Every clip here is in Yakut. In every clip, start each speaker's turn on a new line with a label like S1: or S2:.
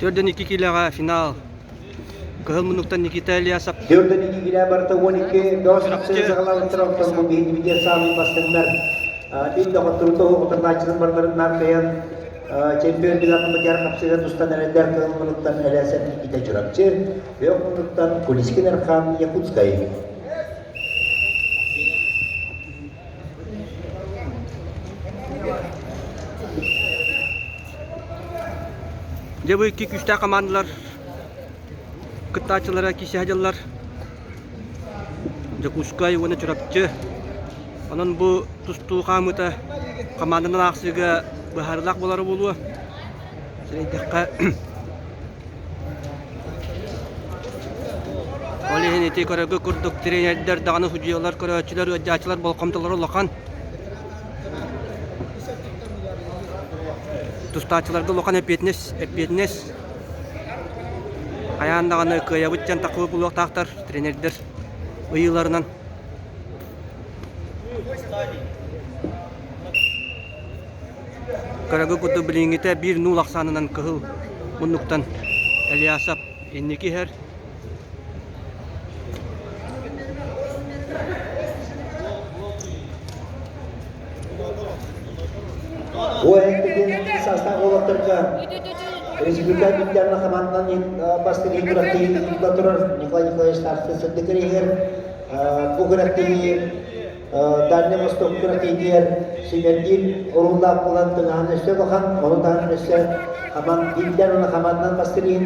S1: Төрдөн икки киилэҕэ финал. Кыһыл муннуктан Никита Ильясов.
S2: Төрдөн икки киилэ барыта 12 бөҕөс хапсыгы саҕалаабыттар оттон бу биһиги саамай бастыҥнар Биир доҕоттору тоһугуталааччылар барыларын наар кыайан чемпион дигатымытыгар хапсыга тустан эрэллэр кыһыл муннуктан Элээсэп Никита Чурапчы, Бөөх муннуктан Кулискин Эрхан Якутскай.
S1: Дьэ бу икки күүстээх командалар кыттааччылара киирсэ сылдьаллар. Дьокуускай уонна Чурапчы. Онон бу тустуу хаамыыта хамаанданан аахсыыга быһаарыылаах буолара буолуо. Сэрэйдэххэ Ол иһин ити көрөргө курдук тренердэр даҕаны судьуйалар, көрөөччүлэр, ыалдьааччылар болҕомтолоро улахан. Тустааччыларга улахан эппиэтинэс, эппиэтинэс. Хайаан даҕаны кыайабыт диэн такыы булуохтаахтар тренердэр ыйыыларынан. Көрөгү курдук билиҥҥитэ биир нуул ахсаанынан кыһыл муннуктан Элиасов инники иһэр.
S2: Бу эһэттигин састаах уолаттарга республика бүттэрин хамаандан бастыҥ күрэхтэһии ыытылла турар Николай Николаевич Тарскай сырдык иһигэр бу күрэхтэһии Дальнай Восток күрэхтэһиитигэр сүүмэрдиир оруоллаах буолан тыҥаһын өссө улахан, ону таһынан өссө хаман биирдэн уонна хамаандан бастыҥ иһин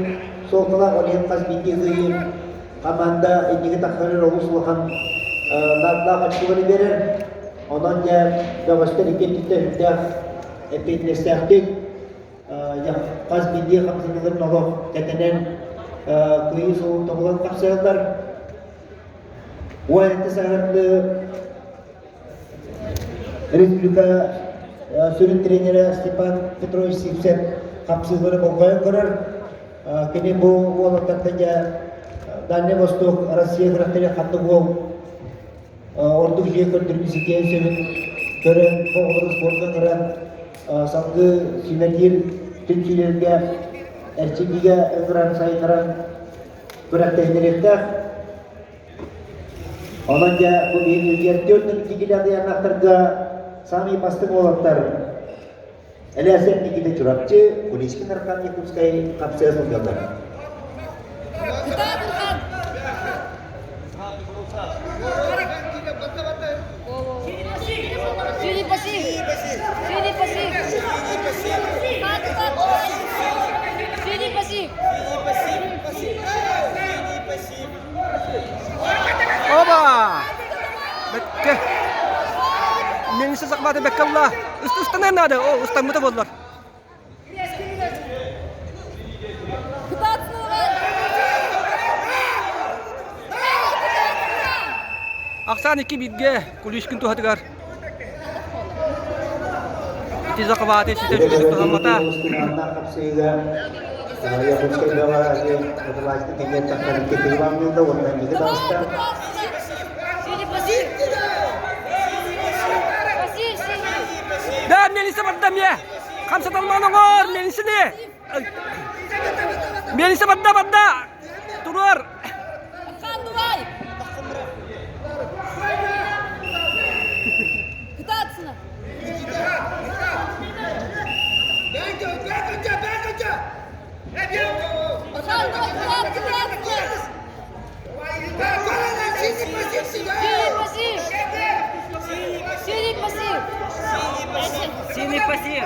S2: суолталаах, ол иһин хас биирдии кыайыы хамаанда инники тахсарыгар олус улахан наадалаах очколары биэрэр. Онон дьэ бөҕөстөр икки өттүттэн сүрдээх эппиэтинэстээхтик хас биирдии хамсаныыларын олох кэтэнэн кыайыы суолун тобулан тахсыаллар. Уонна саһарны республика сүрүн тренерэ Степан Петрович Сивцев хапсыылары болҕойон көрөр. Кини бу уолаттартан дьэ Дальний Восток Россия күрэхтэрэ ханнык уол ордук дьиэ көрдөрүү ситиэн сөбүн көрөн, оҕолору спорка ыҥыран салгыы сүүмэрдиир түмсүүлэргэ эрчиллиигэ ыҥыран сайыннаран күрэхтэһиннэриэхтээх. Онон дьэ бу биһиги 42 килэ ыйаахтарга саамай бастыҥ уолаттар Элээсэп Никита Чурапчы, Куличкин Архан Якутскай хапсыа сылдьаллар.
S1: Оба! Бэккэ! Миэнсэ сахбааты бэккэ ылла. Ыстаныан наада, о, ыстаммыта буоллар. Ахсаан икки бииргэ Кулишкин туһатыгар. Ити захваты ситэ үчүгэйдик туһаммата. Да, мельница барда мне! Хамсаталман оҥор, мельницаны! Мельница барда, барда! Туруор!
S3: Синий пассив.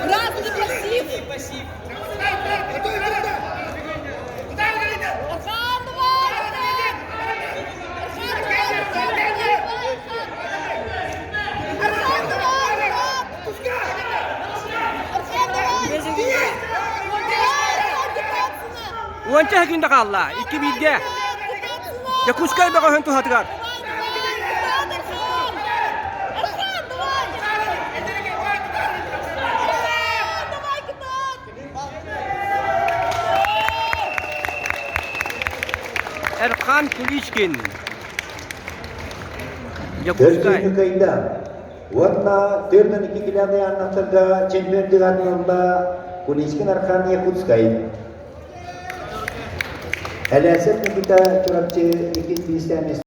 S3: Красный пассив.
S1: Уонча күндэ хаалла. Икки бииргэ. Якутскай бөҕөһүн туһатыгар. Эрхан Куличкин. Якутскай.
S2: Төрдүнү кыайда. Уонна 42 килоны аннахтарга чемпион дыгаанылла Куличкин Архан Якутскай. Элээсэп Никита Чурапчы иккис бириистээн.